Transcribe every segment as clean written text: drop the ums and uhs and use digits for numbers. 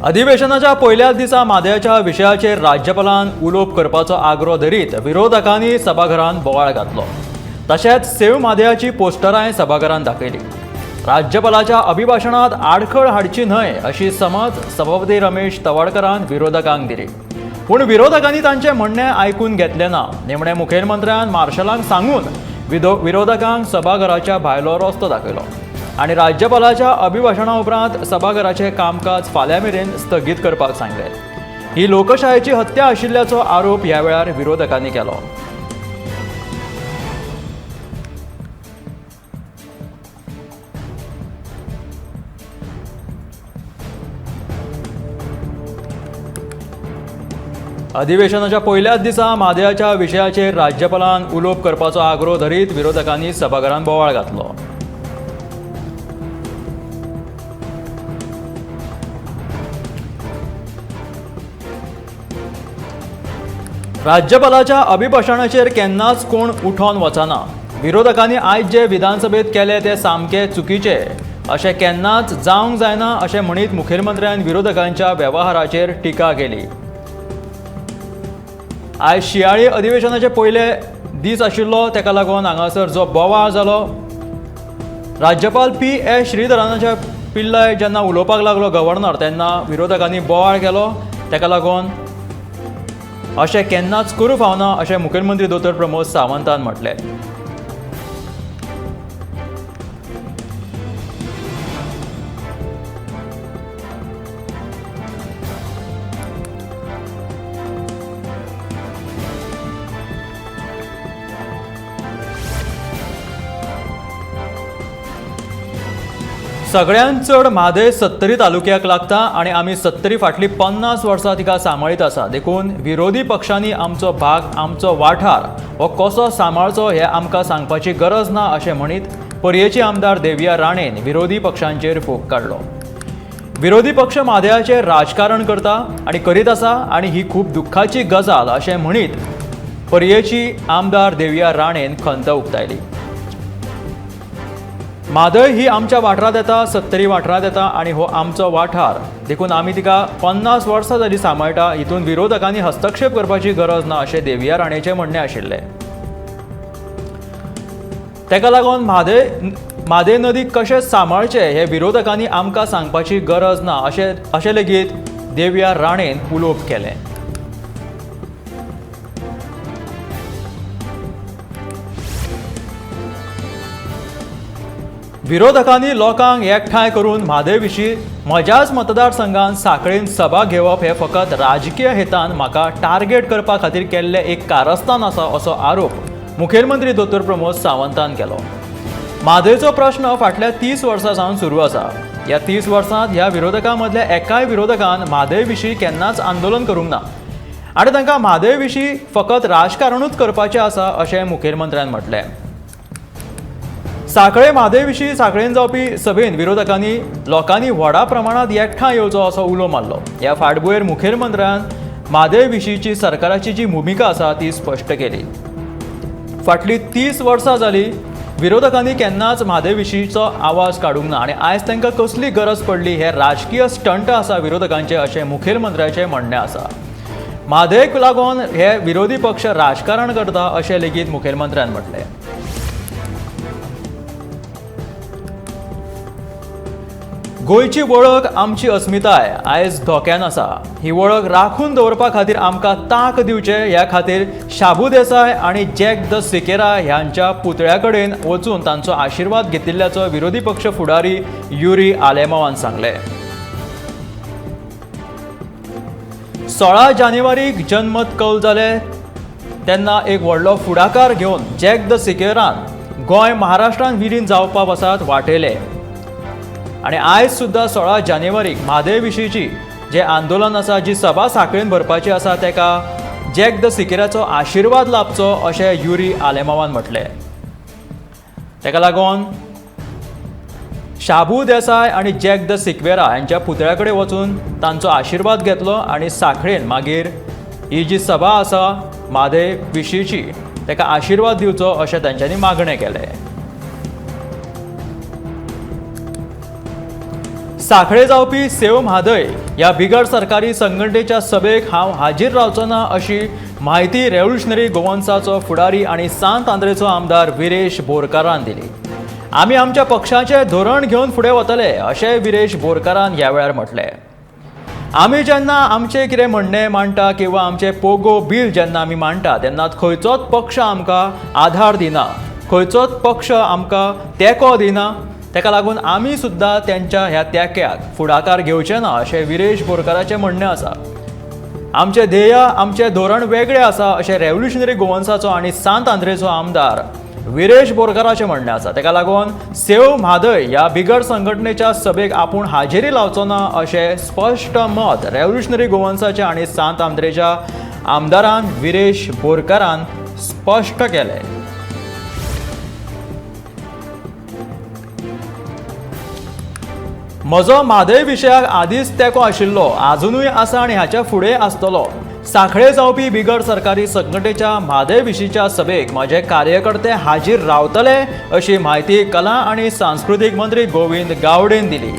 अधिवेशनाच्या पयल्याच दिसा म्हादयच्या विशयाचेर राज्यपालान उलोवप करपाचो आग्रो धरीत विरोधकांनी सभाघरांत बोवाळ घातलो. तशेंच सेव म्हादयाची पोस्टरांय सभाघरांत दाखयली. राज्यपालाच्या अभिभाशणांत आडखळ हाडची न्हय अशी समज सभापती रमेश तवडकरान विरोधकांक दिली. पूण विरोधकांनी तांचें म्हणणें आयकून घेतलें ना. निमणें मुखेलमंत्र्यान मार्शलांक सांगून विरोधकांक सभाघराच्या भायलो रस्तो दाखयलो आनी राज्यपालाच्या अभिभाशणा उपरांत सभाघराचें कामकाज फाल्यां मेरेन स्थगीत करपाक सांगलें. ही लोकशायेची हत्या आशिल्ल्याचो आरोप ह्या वेळार विरोधकांनी केलो. अधिवेशनाच्या पयल्याच दिसा म्हादयाच्या विशयाचेर राज्यपालान उलोवप करपाचो आग्रो धरीत विरोधकांनी सभाघरांत बोवाळ घातलो. राज्यपालाच्या अभिभाशणाचेर केन्नाच कोण उठोन वचना. विरोधकांनी आयज जे विधानसभेत केले ते सामके चुकीचे, अशें केन्नाच जावंक जायना अशें म्हणीत मुखेलमंत्र्यान विरोधकांच्या वेव्हाराचेर टिका केली. आयज शियाळी अधिवेशनाचे पयले दीस आशिल्लो, तेका लागून हांगासर जो बोवाळ जालो, राज्यपाल पी एस श्रीधरानाच्या पिल्लय जेन्ना उलोवपाक लागलो गव्हर्नर तेन्ना विरोधकांनी बोवाळ केलो. तेका लागून अशें केन्नाच करूं फावना अशें मुखेलमंत्री दोतोर प्रमोद सावंतान म्हटलें. सगळ्यांत चड म्हादय सत्तरी तालुक्याक लागता आनी आमी सत्तरी फाटली 50 वर्सां तिका सांबाळीत आसा. देखून विरोधी पक्षांनी आमचो भाग, आमचो वाठार हो कसो सांबाळचो हें आमकां सांगपाची गरज ना अशें म्हणीत पर्येची आमदार देविया राणेन विरोधी पक्षांचेर फोग काडलो. विरोधी पक्ष म्हादयाचेर राजकारण करता आनी करीत आसा आनी ही खूब दुख्खाची गजाल अशें म्हणीत पर्येची आमदार देविया राणेन खंत उक्तायली. म्हादय ही आमच्या वाठारांत येता, सत्तरी वाठारांत येता आनी हो आमचो वाठार, देखून आमी तिका 50 वर्सां जाली सांबाळटा. हितून विरोधकांनी हस्तक्षेप करपाची गरज ना अशें देविया राणेचें म्हणणें आशिल्लें. तेका लागून म्हादय नदी कशें सांबाळचें हें विरोधकांनी आमकां सांगपाची गरज ना अशें लेगीत देविया राणेन उलोवप केलें. विरोधकांनी लोकांक एकठांय करून म्हादय विशीं म्हज्याच मतदारसंघान सांखळेन सभा घेवप हें फकत राजकीय हेतान म्हाका टार्गेट करपा खातीर केल्लें एक कारस्थान आसा असो आरोप मुखेलमंत्री दोतोर प्रमोद सावंतान केलो. म्हादयचो प्रश्न फाटल्या 30 वर्सां सावन सुरू आसा. ह्या 30 वर्सांत ह्या विरोधकां मदल्या एकाय विरोधकान म्हादय विशीं केन्नाच आंदोलन करूंक ना आनी तांकां म्हादय विशीं फकत राजकारणूच करपाचें आसा अशें मुखेलमंत्र्यान म्हटलें. सांखळे म्हादय विशीं सांखळेन जावपी सभेन विरोधकांनी लोकांनी व्हडा प्रमाणांत एकठांय येवचो असो उलो मारलो. ह्या फाटभुंयेर मुखेलमंत्र्यान म्हादय विशींची सरकाराची जी भुमिका आसा ती स्पश्ट केली. फाटली 30 वर्सां जाली विरोधकांनी केन्नाच म्हादय विशींचो आवाज काडूंक ना आनी आयज तांकां कसली गरज पडली हे राजकीय स्टंट आसा विरोधकांचे अशें मुखेलमंत्र्याचें म्हणणें आसा. म्हादयक लागून हे विरोधी पक्ष राजकारण करता अशें लेगीत मुखेलमंत्र्यान म्हटलें. गोंयची वळख आमची अस्मिताय आयज धोक्यान आसा. ही वळख राखून दवरपा खातीर आमकां तांक दिवचे ह्या खातीर शाबू देसाय आनी जॅक the Sequeira ह्यांच्या पुतळ्या कडेन वचून तांचो आशिर्वाद घेतिल्ल्याचो विरोधी पक्ष फुडारी युरी आलेमावान सांगलें. 16 जानेवारीक जनमत कौल जाले तेन्ना एक व्हडलो फुडाकार घेवन जॅक the सिकेरान गोंय महाराष्ट्रान विलीन जावपा पासत वाटयलें आनी आयज सुद्दां 16 जानेवारीक म्हादय विशींची जें आंदोलन आसा, जी सभा सांखळेन भरपाची आसा तेका जॅक the सिकेराचो आशिर्वाद लाबचो अशें युरी आलेमावान म्हटलें. तेका लागून शाबू देसाय आनी जॅक the Sequeira हांच्या पुतळ्या कडेन वचून तांचो आशिर्वाद घेतलो आनी सांखळेन मागीर ही जी सभा आसा म्हादय विशींची तेका आशिर्वाद दिवचो अशें तांच्यांनी मागणें केलें. सांखळे जावपी सेव म्हादय ह्या बिगर सरकारी संघटनेच्या सभेक हांव हाजीर रावचो ना अशी म्हायती रेव्होल्युशनरी गोवन्साचो फुडारी आनी सांत आंद्रेचो आमदार विरेश बोरकारान दिली. आमी आमच्या पक्षाचें धोरण घेवन फुडें वतले अशें विरेश बोरकारान ह्या वेळार म्हटलें. आमी जेन्ना आमचें कितें म्हणणें मांडटा किंवा आमचें पोगो बील जेन्ना आमी मांडटा तेन्ना खंयचोच पक्ष आमकां आधार दिना, खंयचोच पक्ष आमकां तेंको दिना. ताका लागून आमी सुद्दां तेंच्या ह्या तेंक्याक फुडाकार घेवचे ना अशें विरेश बोरकाराचें म्हणणें आसा. आमचें ध्येय, आमचें धोरण वेगळें आसा अशें रेव्होल्युशनरी गोवन्साचो आनी सांत आंद्रेचो आमदार विरेश बोरकाराचें म्हणणें आसा. ताका लागून सेव म्हादय ह्या बिगर संघटनेच्या सभेक आपूण हाजेरी लावचो ना अशें स्पश्ट मत रेव्होल्युशनरी गोवन्साच्या आनी सांत आंद्रेच्या आमदारान विरेश बोरकारान स्पश्ट केलें. म्हजो म्हादय विशयाक आदींच तेंको आशिल्लो, आजुनूय आसा आनी हाच्या फुडें आसतलो. सांखळे जावपी बिगर सरकारी संघटनेच्या म्हादय विशींच्या सभेक म्हजे कार्यकर्ते हाजीर रावतले अशी म्हायती कला आनी सांस्कृतीक मंत्री गोविंद गावडेन दिली.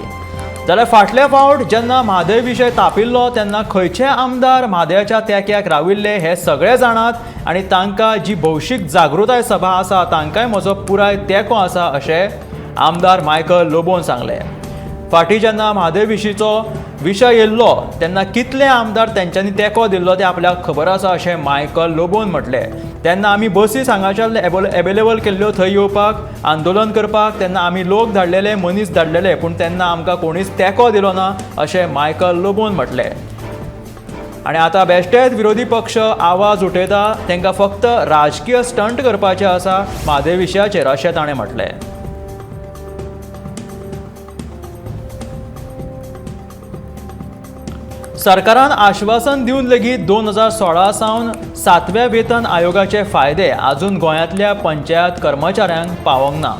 जाल्यार फाटल्या फावट जेन्ना म्हादय विशय तापिल्लो तेन्ना खंयचे आमदार म्हादयाच्या तेंक्याक राविल्ले हे सगळे जाणात आनी तांकां जी भौशीक जागृताय सभा आसा तांकांय म्हजो पुराय तेंको आसा अशें आमदार मायकल लोबोन सांगलें. फाटीं जेन्ना म्हादय विशींचो विशय येयल्लो तेन्ना कितले आमदार तेंच्यांनी तेंको दिल्लो तें आपल्याक खबर आसा अशें मायकल लोबोन म्हटलें. तेन्ना आमी बसीस हांगाच्यान एवेलेबल केल्ल्यो थंय येवपाक, आंदोलन करपाक, तेन्ना आमी लोक धाडलेले, मनीस धाडलेले, पूण तेन्ना आमकां कोणीच तेंको दिलो ना अशें मायकल लोबोन म्हटलें. आनी आतां बेश्टेच विरोधी पक्ष आवाज उठयता, तांकां फक्त राजकीय स्टंट करपाचें आसा म्हादय विशयाचेर अशें ताणें म्हटलें. सरकारान आश्वासन दिवन लेगीत 2016 सावन 7व्या वेतन आयोगाचे फायदे आजून गोंयांतल्या पंचायत कर्मचाऱ्यांक पावोंक ना.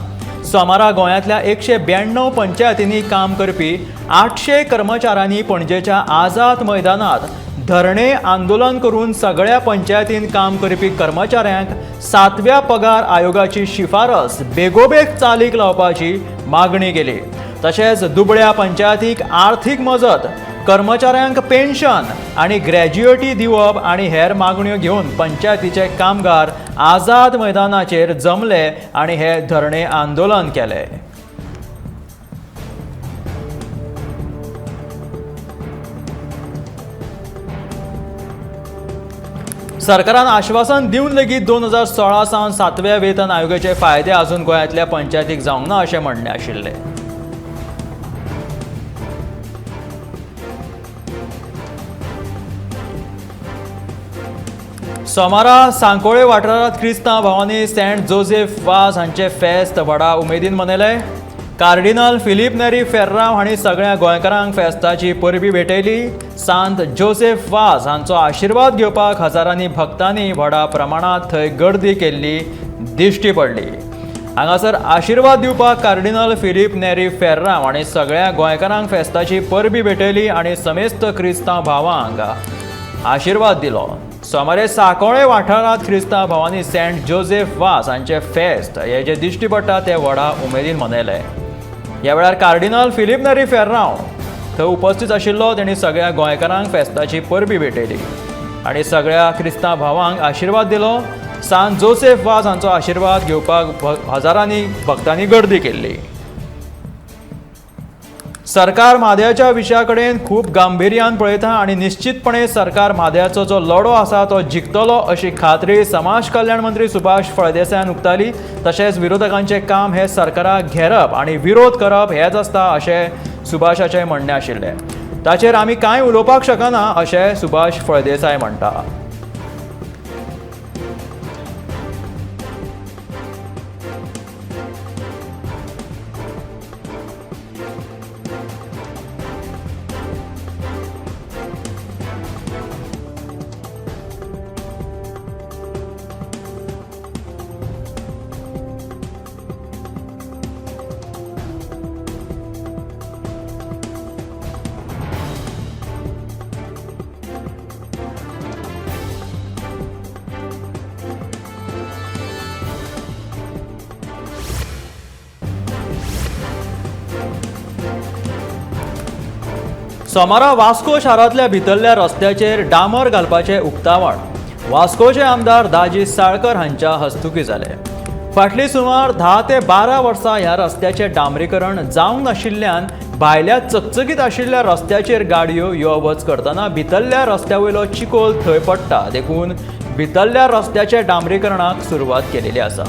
सोमारा गोंयांतल्या 192 पंचायतींनी काम करपी 800 कर्मचाऱ्यांनी पणजेच्या आझाद मैदानात धरणे आंदोलन करून सगळ्या पंचायतीन काम करपी कर्मचाऱ्यांक 7व्या पगार आयोगाची शिफारस बेगोबेग चालीक लावपाची मागणी केली. तशेंच दुबळ्या पंचायतीक आर्थीक मजत, कर्मचाऱ्यांक पेन्शन आनी ग्रॅज्युएटी दिवप आनी हेर मागण्यो घेवन पंचायतीचे कामगार आझाद मैदानाचेर जमले आनी हे धरणे आंदोलन केले. सरकारान आश्वासन दिवन लेगीत 2016 सावन 7व्या वेतन आयोगाचे फायदे अजून गोंयांतल्या पंचायतीक जावंक ना अशें म्हणणें आशिल्लें. सोमारा सांकोळे वाठारांत क्रिस्तांव भावांनी सेंट जोसेफ वाज हांचे फेस्त व्हडा उमेदीन मनयलें. कार्डिनल फिलीप नेरी फेर्रांव हांणी सगळ्या गोंयकारांक फेस्ताची परबी भेटयली. सांत जोसेफ वाज हांचो आशिर्वाद घेवपाक हजारांनी भक्तांनी व्हडा प्रमाणांत थंय गर्दी केल्ली दिश्टी पडली. हांगासर आशिर्वाद दिवपाक कार्डिनल फिलीप नेरी फेर्रांव हांणी सगळ्या गोंयकारांक फेस्ताची परबी भेटयली आनी समेस्त क्रिस्तांव भावांक आशिर्वाद दिलो. सोमारे सांकोळे वाठारांत क्रिस्तांव भावांनी सेंट जोसेफ वाज हांचे फेस्त हे जे दिश्टी पडटा ते व्हडा उमेदीन मनयले. ह्या वेळार कार्डिनल फिलीप नेरी फेर्रांव थंय उपस्थित आशिल्लो. तेणी सगळ्या गोंयकारांक फेस्ताची परबी भेटयली आनी सगळ्या क्रिस्तांव भावांक आशिर्वाद दिलो. सांत जोसेफ वाज हांचो आशिर्वाद घेवपाक हजारांनी भक्तांनी गर्दी केल्ली. सरकार म्हादयाच्या विशया कडेन खूब गांभिर्यान पळयता आनी निश्चितपणे सरकार म्हादयाचो जो लढो आसा तो जिखतलो अशी खात्री समाज कल्याण मंत्री सुभाष फळदेसायान उक्तायली. तशेंच विरोधकांचें काम हें सरकाराक घेरप आनी विरोध करप हेंच आसता अशें सुभाषाचें म्हणणें आशिल्लें. ताचेर आमी कांय उलोवपाक शकना अशें सुभाष फळदेसाय म्हणटा. सोमारा वास्को शारांतल्या भितरल्या रस्त्याचेर डांबर घालपाचें उक्तावण वास्कोचे आमदार दाजी साळकर हांच्या हस्तुकीं जालें. फाटलीं सुमार 10 ते 12 वर्सां ह्या रस्त्याचें डांबरीकरण जावंक नाशिल्ल्यान भायल्या चकचकीत आशिल्ल्या रस्त्याचेर गाडयो यो वच करतना भितरल्या रस्त्या वयलो चिकोल थंय पडटा, देखून भितरल्या रस्त्याच्या डांबरीकरणाक सुरवात केलेली आसा.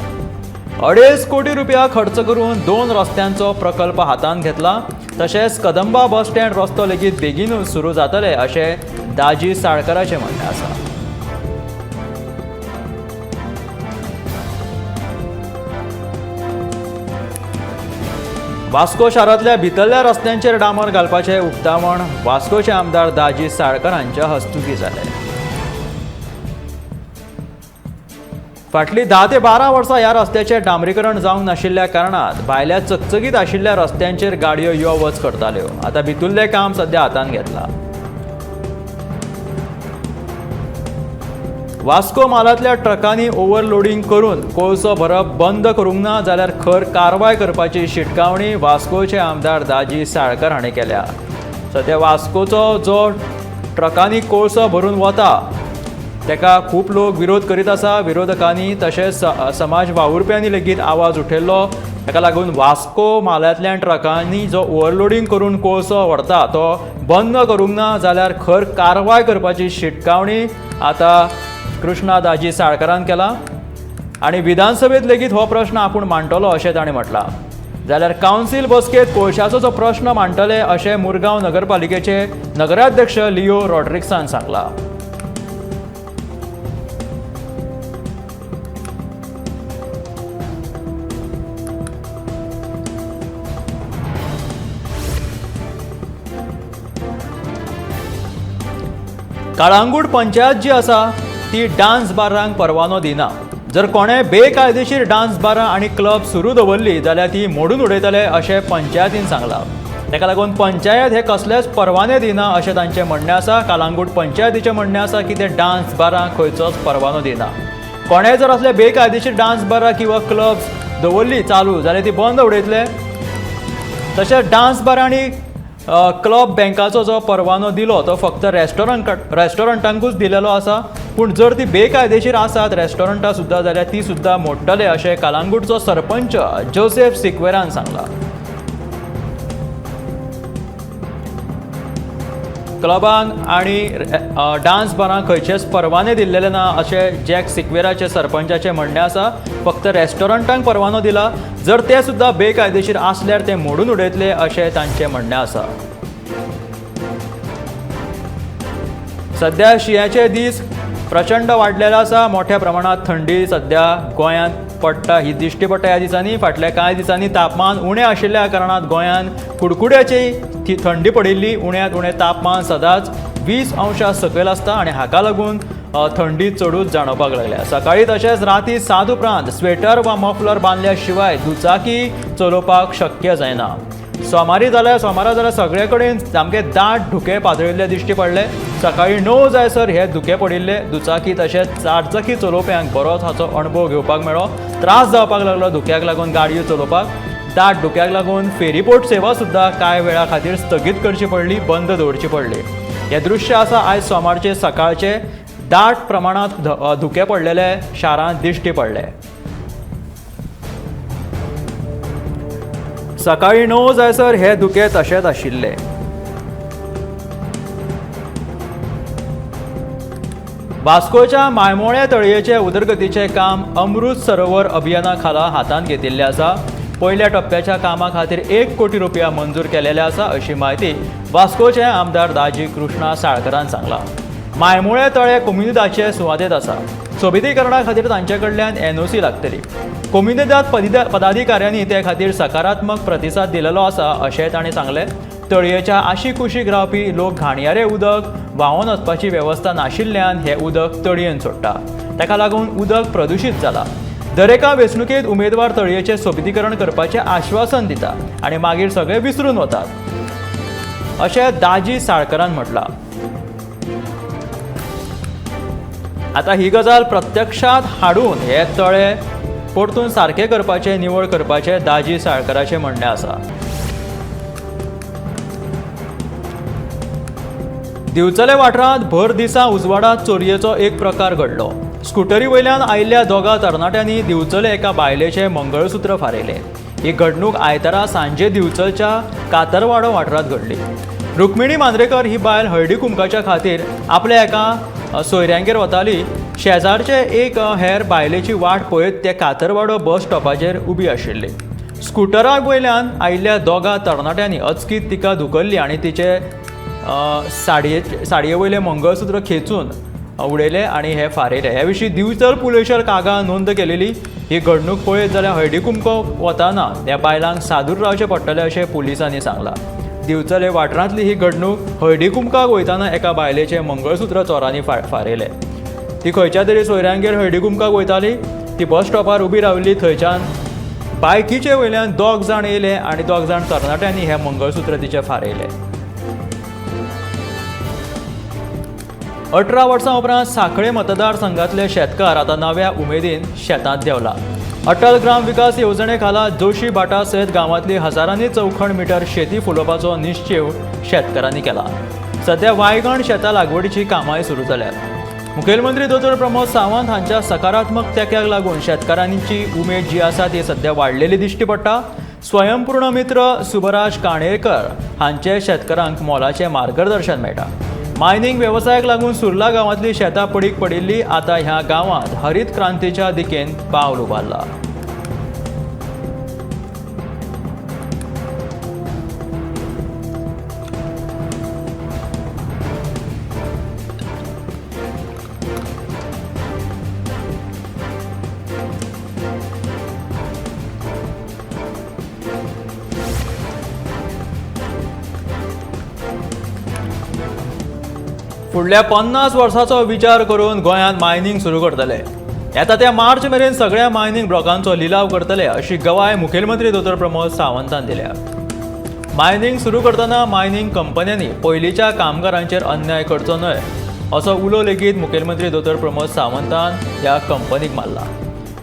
2.5 कोटी रुपया खर्च करून 2 रस्त्यांचो प्रकल्प हातांत घेतला. तशेंच कदंबा बस स्टँड रस्तो लेगीत बेगीनूच सुरू जातले अशें दाजी साळकराचें म्हणणें आसा. वास्को शारांतल्या भितरल्या रस्त्यांचेर डांबर घालपाचें उक्तावण वास्कोचे आमदार दाजी साळकर हांच्या हस्तुकीं जालें. फाटलीं 10 ते 12 वर्सां ह्या रस्त्याचें डांबरीकरण जावंक नाशिल्ल्या कारणान भायल्या चकचकीत आशिल्ल्या रस्त्यांचेर गाडयो यो वच करताल्यो. आतां भितरलें काम सद्या हातांत घेतलां. वास्को म्हालांतल्या ट्रकांनी ओव्हरलोडींग करून कोळसो भरप बंद करूंक ना जाल्यार खर कारवाय करपाची शिटकावणी वास्कोचे आमदार दाजी साळकर हांणी केल्या. सद्या वास्कोचो जो ट्रकांनी कोळसो भरून वता तेका खूब लोक विरोध करीत आसा. विरोधकांनी तशेंच समाज वावुरप्यांनी लेगीत आवाज उठयल्लो. ताका लागून वास्को म्हालांतल्या ट्रकांनी जो ओव्हरलोडींग करून कोळसो व्हरता तो बंद करूंक ना जाल्यार खर कारवाय करपाची शिटकावणी आतां कृष्णा दाजी साळकरान केला आनी विधानसभेत लेगीत हो प्रश्न आपूण मांडटलो अशें ताणें म्हटलां. जाल्यार कावन्सील बसकेंत कोळशाचो जो प्रश्न मांडटले अशें मुरगांव नगरपालिकेचे नगराध्यक्ष लिओ रॉड्रिक्सान सांगलां. काळांगूट पंचायत जी आसा ती डान्स बारांक परवानो दिना. जर कोणें बेकायदेशीर डान्स बारां आनी क्लब सुरू दवरली जाल्यार ती मोडून उडयतले अशें पंचायतीन सांगलां. ताका लागून पंचायत हे कसलेच परवाने दिना अशें तांचें म्हणणें आसा. कालांगूट पंचायतीचें म्हणणें आसा की ते डान्स बारांक खंयचोच परवानो दिना. कोणें जर असले बेकायदेशीर डान्स बारां किंवा क्लब्स दवरली चालू जाल्यार ती बंद उडयतले. तशेंच डान्स बारां आनी क्लब बँकाचो जो परवानो दिलो तो फक्त रेस्टॉरंटांकूच दिलेलो आसा. पूण जर ती बेकायदेशीर आसात रेस्टॉरंटां सुद्दां जाल्यार ती सुद्दां मोडटले अशें कालांगूटचो सरपंच जोसेफ सिक्वेरान सांगलां. क्लबांक आनी डान्स बारांक खंयचेच परवाने दिल्लेले ना अशें जॅक सिक्वेराचे सरपंचाचें म्हणणें आसा. फक्त रेस्टॉरंटांक परवानो दिला, जर ते सुद्दां बेकायदेशीर आसल्यार ते मोडून उडयतले अशें तांचें म्हणणें आसा. सद्या शिंयाचे दीस प्रचंड वाडलेले आसा. मोठ्या प्रमाणांत थंडी सद्या गोंयांत पडटा ही दिश्टी पडटा ह्या दिसांनी. फाटल्या कांय दिसांनी तापमान उणें आशिल्ल्या कारणान गोंयांत कुडकुड्याची थंडी पडिल्ली. उण्यांत उणें तापमान सदांच 20 अंशां सकयल आसता आनी हाका लागून थंडी चडूच जाणवपाक लागल्या. सकाळी तशेंच राती 7 उपरांत स्वेटर वा मफलर बांदल्या शिवाय दुचाकी चलोवपाक शक्य जायना. सोमारा जाल्यार सगळे कडेन सामके दाट धुके पातळिल्ले दिश्टी पडले. सकाळी 9 जायसर हे धुके पडिल्ले. दुचाकी तशेंच चारचाकी चलोवप्यांक बरोच हाचो अणभव घेवपाक मेळ्ळो. त्रास जावपाक लागलो धुक्याक लागून गाडयो चलोवपाक. दाट धुक्याक लागून फेरीबोट सेवा सुद्दां कांय वेळा खातीर स्थगीत करची पडली, बंद दवरची पडली. हें दृश्य आसा आयज सोमारचे सकाळचे. दाट प्रमाणांत धुके पडलेले शारांत दिश्टी पडले. सकाळी 9 जायसर हे धुके तशेंच आशिल्ले. वास्कोच्या मायमोळ्या तळयेचे उदरगतीचें काम अमृत सरोवर अभियाना खाला हातांत घेतिल्लें आसा. पयल्या टप्प्याच्या कामा खातीर 1 कोटी रुपया मंजूर केलेले आसा अशी म्हायती वास्कोचे आमदार दाजी कृष्णा साळकरान सांगलां. मायमोळ्या तळे कोमुनिदादचे सुवातेंत आसा. सोबितीकरणा खातीर तांचे कडल्यान एनओसी लागतली. कोमुनिदाद पदाधिकाऱ्यांनी ते खातीर सकारात्मक प्रतिसाद दिलेलो आसा अशें तांणी सांगलें. तळयेच्या आशीकुशीक रावपी लोक घाणयारे उदक व्हांवून वचपाची वेवस्था नाशिल्ल्यान हें उदक तळयेन सोडटा. ताका लागून उदक प्रदुशीत जालां. दरेका वेंचणुकेंत उमेदवार तळयेचें सोबितीकरण करपाचें आश्वासन दिता आनी मागीर सगळे विसरून वतात अशें दाजी साळकरान म्हटलां. आतां ही गजाल प्रत्यक्षांत हाडून हे तळे परतून सारकें करपाचें, निवळ करपाचें दाजी साळकराचें म्हणणें आसा. दिवचले वाठारांत भर दिसा उजवाडात चोरयेचो एक प्रकार घडलो. स्कुटरी वयल्यान आयिल्ल्या दोगा तरणाट्यांनी दिवचले एका बायलेचें मंगळसूत्र फारयलें. ही घडणूक आयतारा सांजे दिवचलच्या कातरवाडो वाठारांत घडली. रुक्मिणी मांद्रेकर ही बायल हळदी कुमकाच्या खातीर आपल्या एका सोयऱ्यांगेर वताली. शेजारचे एक हेर बायलेची वाट पळयत ते कातरवाडो बस स्टॉपाचेर उबी आशिल्ली. स्कुटरा वयल्यान आयिल्ल्या दोगा तरणाट्यांनी अचकीत तिका धुकल्ली आनी तिचे साडये वयलें मंगळसूत्र खेचून उडयलें आनी हे फारयलें. हे विशीं दिवचल पुलिशेर कागाळ नोंद केलेली. ही घडणूक पळयत जाल्यार हळदी कुमको वतना ह्या बायलांक सादूर रावचें पडटलें अशें पुलिसांनी सांगलां. दिवचले वाठारांतली ही घडणूक हळदी कुमकाक वयतना एका बायलेचें मंगळसूत्र चोरांनी फारयलें. ती खंयच्या तरी सोयऱ्यांगेर हळदी कुमकाक वयताली. ती बस स्टॉपार उबी राविल्ली. थंयच्यान बायकीचे वयल्यान दोग जाण येयले आनी दोग जाण तरणाट्यांनी हें मंगळसूत्र तिचें फारयलें. 18 वर्सां उपरांत सांखळे मतदारसंघातले शेतकार आतां नव्या उमेदीन शेतांत देंवला. अटल ग्राम विकास येवजणे खाला जोशी भाटा सयत गांवांतली हजारांनी चौखण मिटर शेती फुलोवपाचो निश्चेव शेतकारांनी केला. सध्या वायगण शेतां लागवडीची कामांय सुरू जाल्यात. मुखेलमंत्री दोतोर प्रमोद सावंत हांच्या सकारात्मक तेंक्याक लागून शेतकारांची उमेद जी आसा ती सध्या वाडलेली दिश्टी पडटा. स्वयंपूर्ण मित्र सुबराज काणेरकर हांचे शेतकारांक मोलाचें मार्गदर्शन मेळटा. मायनिंग वेवसायाक लागून सुर्ला गांवांतली शेतां पडीक पडिल्ली. आतां ह्या गांवांत हरीत क्रांतीच्या दिकेन पावल उबारलां. फुडल्या 50 वर्सांचो विचार करून गोंयांत मायनिंग सुरू करतले. येता त्या मार्च मेरेन सगळ्या मायनिंग ब्लॉकांचो लिलाव करतले अशी गवाय मुखेलमंत्री दोतोर प्रमोद सावंतान दिल्या. मायनिंग सुरू करतना मायनिंग कंपन्यांनी पयलींच्या कामगारांचेर अन्याय करचो न्हय असो उलो लेगीत मुखेलमंत्री दोतोर प्रमोद सावंतान ह्या कंपनीक मारला.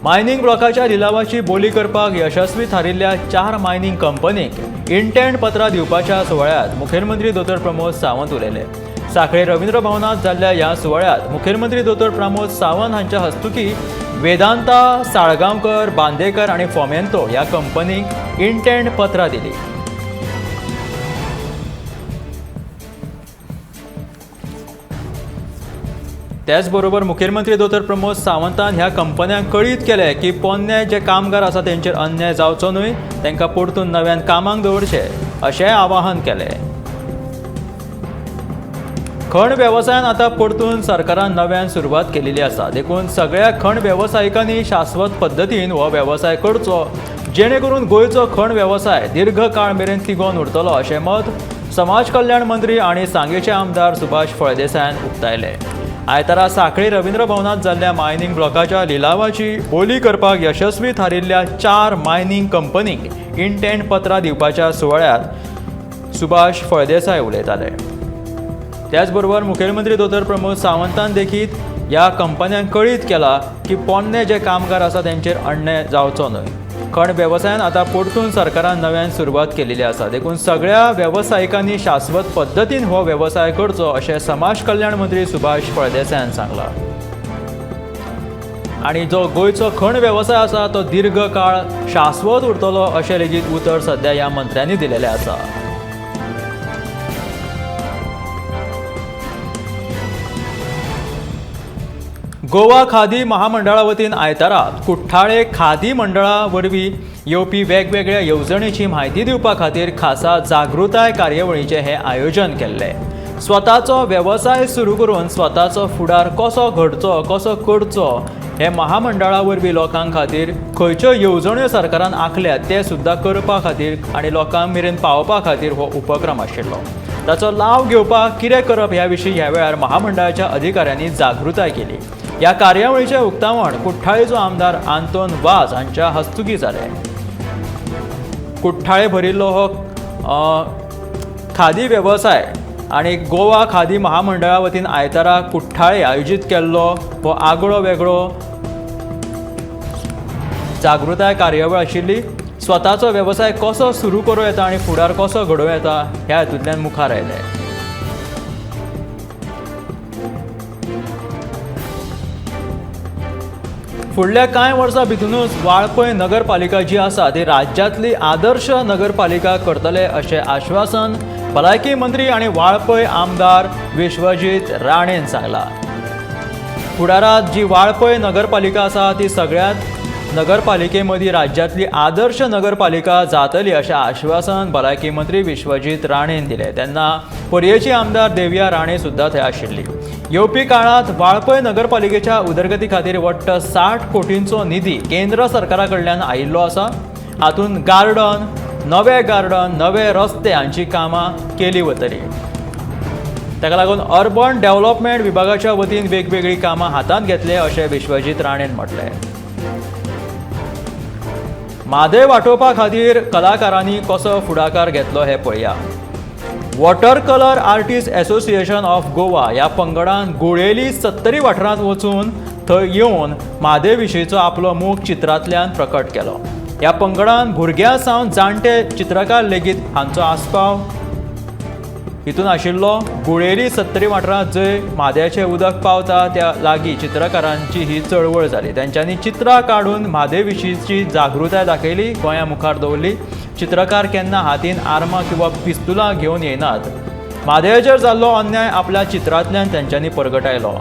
मायनिंग ब्लॉकाच्या लिलावाची बोली करपाक यशस्वी थारिल्ल्या 4 मायनिंग कंपनीक इंटेंट पत्रां दिवपाच्या सुवाळ्यांत मुखेलमंत्री दोतोर प्रमोद सावंत उलयले. सांखळे रवींद्र भवनांत जाल्ल्या ह्या सुवाळ्यांत मुखेलमंत्री दोतोर प्रमोद सावंत हांच्या हस्तुकी वेदांता, साळगांवकर, बांदेकर आनी फोमेंतो ह्या कंपनीक इंटेंट पत्रां दिली. त्याचबरोबर मुखेलमंत्री दोतोर प्रमोद सावंतान ह्या कंपन्यांक कळीत केलें की पोन्ने जे कामगार आसा तेंचेर अन्याय जावचो न्हय, तांकां परतून नव्यान कामाक दवरचें अशेंय आवाहन केलें. खण वेवसायान आतां परतून सरकारान नव्यान सुरवात केलेली आसा, देखून सगळ्या खण वेवसायिकांनी शाश्वत पद्दतीन हो वेवसाय करचो जेणे करून गोंयचो खण वेवसाय दीर्घ काळ मेरेन तिगोवन उरतलो अशें मत समाज कल्याण मंत्री आनी सांगेचे आमदार सुभाष फळदेसायान उक्तायलें. आयतारा सांखळी रवींद्र भवनांत जाल्ल्या मायनिंग ब्लॉकाच्या लिलावाची बोली करपाक यशस्वी थारिल्ल्या 4 मायनिंग कंपनींक इंटेंट पत्रां दिवपाच्या सुवाळ्यांत सुभाष फळदेसाय उलयताले. त्याचबरोबर मुखेलमंत्री दोतोर प्रमोद सावंतान देखीत ह्या कंपन्यांक कळीत केला की पोन्ने जे कामगार आसा तेंचेर अन्याय जावचो न्हय. खण वेवसायान आतां परतून सरकारान नव्यान सुरवात केलेली आसा, देखून सगळ्या वेवसायिकांनी शाश्वत पद्दतीन हो वेवसाय करचो अशें समाज कल्याण मंत्री सुभाष फळदेसायान सांगलां. आनी जो गोंयचो खण वेवसाय आसा तो दीर्घ काळ शाश्वत उरतलो अशें लेगीत उतर सध्या ह्या मंत्र्यांनी दिलेलें आसा. गोवा खादी महामंडळा वतीन आयतारा कुठ्ठाळे खादी मंडळा वरवीं येवपी वेगवेगळ्या येवजणेची म्हायती दिवपा खातीर खासा जागृताय कार्यावळीचें हें आयोजन केल्लें. स्वताचो वेवसाय सुरू करून स्वताचो फुडार कसो घडचो, कसो करचो हे महामंडळा वरवीं लोकां खातीर खंयच्यो येवजण्यो सरकारान आंखल्यात ते सुद्दां करपा खातीर आनी लोकां मेरेन पावोवपा खातीर हो उपक्रम आशिल्लो. ताचो लाव घेवपाक कितें करप ह्या विशीं ह्या वेळार महामंडळाच्या अधिकाऱ्यांनी जागृताय केली. ह्या कार्यावळीचें उक्तावण कुठ्ठाळेचो आमदार आंतोन वाज हांच्या हस्तुकी जालें. कुठ्ठाळे भरिल्लो हो खादी वेवसाय आनी गोवा खादी महामंडळा वतीन आयतारा कुठ्ठाळे आयोजीत केल्लो हो आगळो वेगळो जागृताय कार्यावळ आशिल्ली. स्वताचो वेवसाय कसो सुरू करूं येता आनी फुडार कसो घडोवं येता ह्या हेतूंतल्यान मुखार आयलें. फुडल्या कांय वर्सां भितरूच वाळपय नगरपालिका जी आसा ती राज्यांतली आदर्श नगरपालिका करतले अशें आश्वासन भलायकी मंत्री आनी वाळपय आमदार विश्वजीत राणेन सांगलां. फुडारांत जी वाळपय नगरपालिका आसा ती सगळ्यांत नगरपालिके मदीं राज्यांतली आदर्श नगरपालिका जातली अशें आश्वासन भलायकी मंत्री विश्वजीत राणेन दिलें. तेन्ना पर्येची आमदार देविया राणे सुद्दां थंय आशिल्ली. येवपी काळांत वाळपय नगरपालिकेच्या उदरगती खातीर वट्ट 60 कोटींचो निधी केंद्र सरकारा कडल्यान आयिल्लो आसा. हातूंत गार्डन, नवे गार्डन, नवे रस्ते हांची कामां केली वतली. ताका लागून अर्बन डेव्हलपमेंट विभागाच्या वतीन वेगवेगळीं कामां हातांत घेतले अशें विश्वजीत राणेन म्हटलें. म्हादय वाटोवपा खातीर कलाकारांनी कसो फुडाकार घेतलो हें पळया. Water colour artist association of Goa ह्या पंगडान गुळेली सत्तरी वाठारांत वचून थंय येवन म्हादय विशींचो आपलो मोग चित्रांतल्यान प्रकट केलो. ह्या पंगडान भुरग्यां सावन जाणटे चित्रकार लेगीत हांचो आस्पाव हितून आशिल्लो. गुळेली सत्तरी वाठारांत जंय म्हादयाचें उदक पावता त्या लागीं चित्रकारांची ही चळवळ जाली. तेंच्यांनी चित्रां काडून म्हादय विशींची जागृताय दाखयली, गोंया मुखार दवरली. चित्रकार केन्ना हातीन आर्मां किंवा पिस्तुलां घेवन येनात. म्हादयाचेर जाल्लो अन्याय आपल्या चित्रांतल्यान तेंच्यांनी परगटायलो.